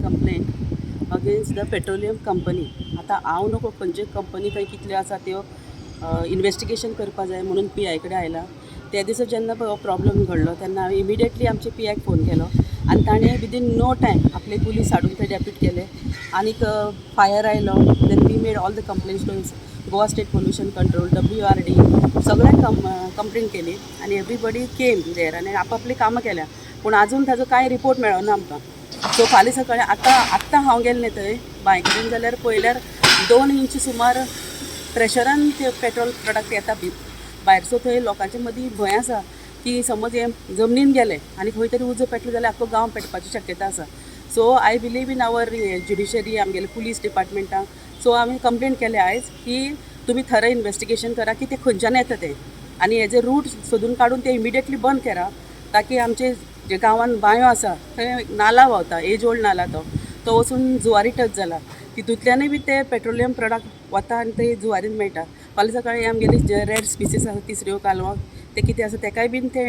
complaint against the petroleum company. आतां हांव नको खंयचे कंपनी थंय कितल्यो आसा त्यो इनवेस्टिगेशन करपा जाय म्हणून पी I कडेन आयला. त्या दिसा जेन्ना पळय हो प्रॉब्लम घडलो तेन्ना हांवें इमिडिएटली आमचे पी आयक फोन केलो आनी ताणें विदीन नो टायम आपले पुलीस हाडून थंय डेप्यूट केले आनीक फायर आयलो. Then we made all the complaints to Goa State Pollution Control, WRD, सगळ्यांक कंप्लेन केली आनी एवरीबडी केम there आनी आपापली कामां केल्या. पूण आजून ताजो कांय रिपोर्ट मेळना आमकां. सो फाल्यां सकाळीं आतां आत्तां हांव गेल्लें थंय बांय कडेन जाल्यार पळयल्यार 2 इंच सुमार प्रेशरान ते पेट्रोल प्रोडक्ट येता भायर. सो थंय लोकांच्या मदीं भंय आसा की समज हें जमनीन गेलें आनी खंय तरी उजो पेटलो जाल्यार आख्खो गांव पेटपाची शक्यता आसा. So I believe in our judiciary, आमगेले पुलीस डिपार्टमेंटाक. सो आमी कंप्लेन केले आयज की तुमी थरो इन्वेस्टिगेशन करा की ते खंयच्यान येता तें आनी हेजे रूट सोदून काडून ते इमिडिएटली बंद करा, ताकी आमचे जे गांवान बांयो आसा थंय नाला व्हांवता, एज ओल्ड नाला, तो तो वचून जुवारी टच जाला. तितूंतल्यानूय बी ते पेट्रोलियम प्रोडक्ट वता आनी ते जुवारीन मेळटा. फाल्यां सकाळीं आमगेली जे रेड स्पिसीस आसा, तिसऱ्यो, कालवां, ते कितें आसा तेकाय बीन ते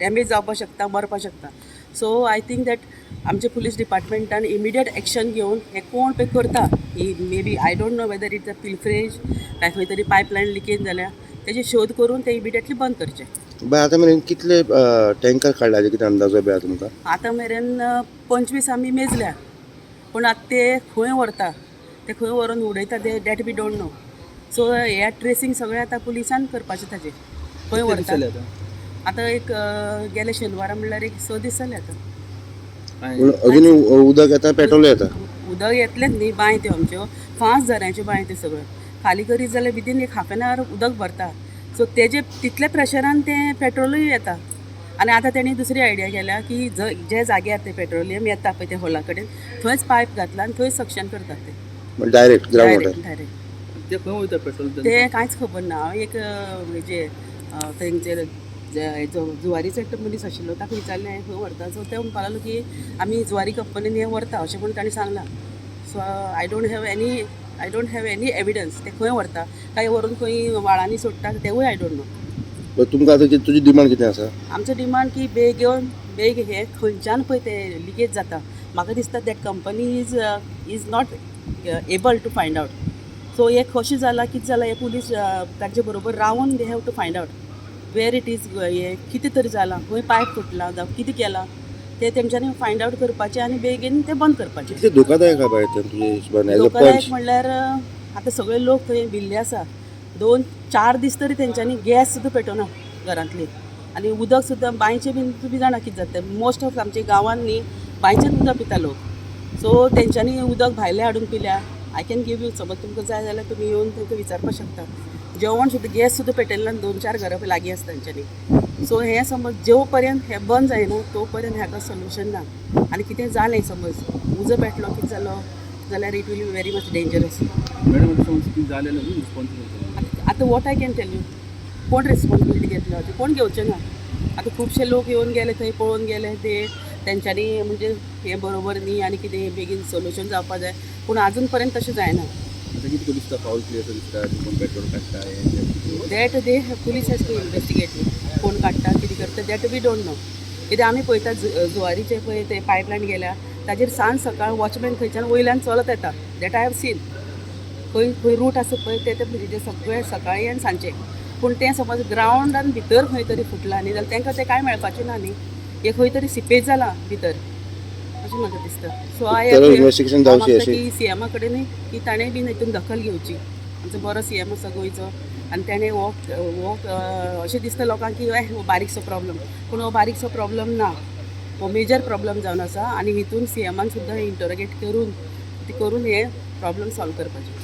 डॅमेज जावपाक शकता, मरपाक शकता. सो I think that आमचे पुलीस डिपार्टमेंटान इमिडिएट एक्शन घेवन हे कोण पळय करता ही, maybe, I don't know whether it's a pilferage काय खंय तरी पायपलायन लिकेज जाल्या, तेजे शोध करून ते इमिडिएटली बंद करचे. बाय, आतां मेरेन कितले टँकर काडले हाजे कितें अंदाजो बी आहा तुमकां? आतां मेरेन 25 आमी मेजल्या, पूण आतां ते खंय व्हरता, ते खंय व्हरून उडयता ते, that we don't know. So हे ट्रेसींग सगळें आतां पुलिसान करपाचें ताजें, खंय व्हरता. आतां एक गेले शेनवारा म्हणल्यार एक 6 दीस जाले आतां. पूण अजूनय उदक येता, पेट्रोल येता? उदक येतलेंच न्ही. बांय त्यो आमच्यो फास्ट झऱ्यांच्यो बांय, त्यो सगळ्यो खाली करीत जाल्यार विदीन एक हाफ एन आवर उदक भरता. सो तेजे तितले प्रेशरान तें पेट्रोलूय येता. आनी आतां तेणी दुसरी आयडिया केल्या की जे जाग्यार ते पेट्रोलियम येता पळय ते होला कडेन, थंयच पायप घातला आनी थंय सक्शन करतात ते. Direct ground water? Direct, direct. ते खंय वयता पेट्रोल? ते कांयच खबर ना. हांव एक हेजे थंयचेर हेजो जुवारीचो एकटो मनीस आशिल्लो, ताका विचारलें हें खंय व्हरता. सो ते म्हणपाक लागलो की आमी जुवारी कंपनीन हें व्हरता अशें म्हूण ताणें सांगलां. So I don't have any evidence ते खंय व्हरता, काय व्हरून खंय व्हाळांनी सोडटा, तेवूय I don't know. बरं, तुमकां आतां तुजी डिमांड कितें आसा? आमचो डिमांड की बेग येवन बेग हे खंयच्यान पळय ते लिकेज जाता. म्हाका दिसता that company is not able to find out. So हे कशें जालां, कितें जालां, हे पुलीस तांचे बरोबर रावन they have to find out where it is, हे कितें तरी जालां, खंय पायप फुटलां जावं कितें केलां तें तेमच्यांनी फायंड आवट करपाचें आनी बेगीन तें बंद करपाचें. कितलें धोकादायक आहा बाय तें तुजे हिशोबान एज अ धोकादायक पंच? म्हणल्यार आतां सगळे लोक थंय भिल्ले आसा. 2-4 दीस तरी तेंच्यांनी गॅस सुद्दां पेटोवना घरांतली आनी उदक सुद्दां बांयचें बीन. तुमी जाणा कितें जाता तें, मोस्ट ऑफ आमच्या गांवांत न्ही बांयचेंच उदक पिता लोक. सो तेंच्यांनी उदक भायलें हाडून पिल्या. I can give you, समज तुमकां जाय जाल्यार तुमी येवन तांकां विचारपाक शकता. जेवण सुद्दां, गॅस सुद्दां पेटयलें ना, दोन चार घरां लागीं आसा तेंच्यांनी. सो हें समज जो पर्यंत हें बंद जायना तो पर्यंत हाका सोल्युशन ना. आनी कितें जालें, समज उजो पेटलो, कितें जालो जाल्यार it will be very much dangerous. Madam, आता समज कितें जालें जाल्यार रिस्पॉन्सिबल? आतां what I can tell you, कोण रिस्पॉन्सिबिलिटी घेतलो ती कोण घेवचे ना. आतां खुबशे लोक येवन गेले थंय, पळोवन गेले ते, तेंच्यांनी म्हणजे हें बरोबर न्ही आनी कितें बेगीन सोल्युशन जावपा जाय, पूण आजून पर्यंत तशें जायना. आतां कितें दिसता, फावल प्ले असो दिसता, कोण पेट्रोल काडटा हें तें? That they police has to investigate, कोण काडटा, कितें करता, that we don't know. कित्याक आमी पळयता जुवारीचे पळय ते पायपलायन गेल्या ताजेर सांज सकाळ वॉचमॅन थंयच्यान वयल्यान चलत येता. That I have seen. खंय खंय रूट आसा पळय ते ते म्हणजे सगळे सकाळी आनी सांजचे. पूण तें समज ग्रावंडान भितर खंय तरी फुटलां न्ही जाल्यार तांकां तें कांय मेळपाचें ना न्ही. हें खंय तरी सिपेज जालां भितर अशें म्हाका दिसता. सो I thorough investigation जावचें अशें. की सीएमा कडेन की ताणें बीन हितून दखल घेवची. आमचो बरो सीएम आसा गोंयचो आनी ताणें हो हो अशें दिसता लोकांक की हो बारीकसो प्रॉब्लम, पूण हो बारीकसो प्रॉब्लम ना, हो मेजर प्रॉब्लम जावन आसा. आनी हितून सीएमान सुद्दां इंटरोगेट करून ती करून हे प्रॉब्लम सॉल्व करपाचे.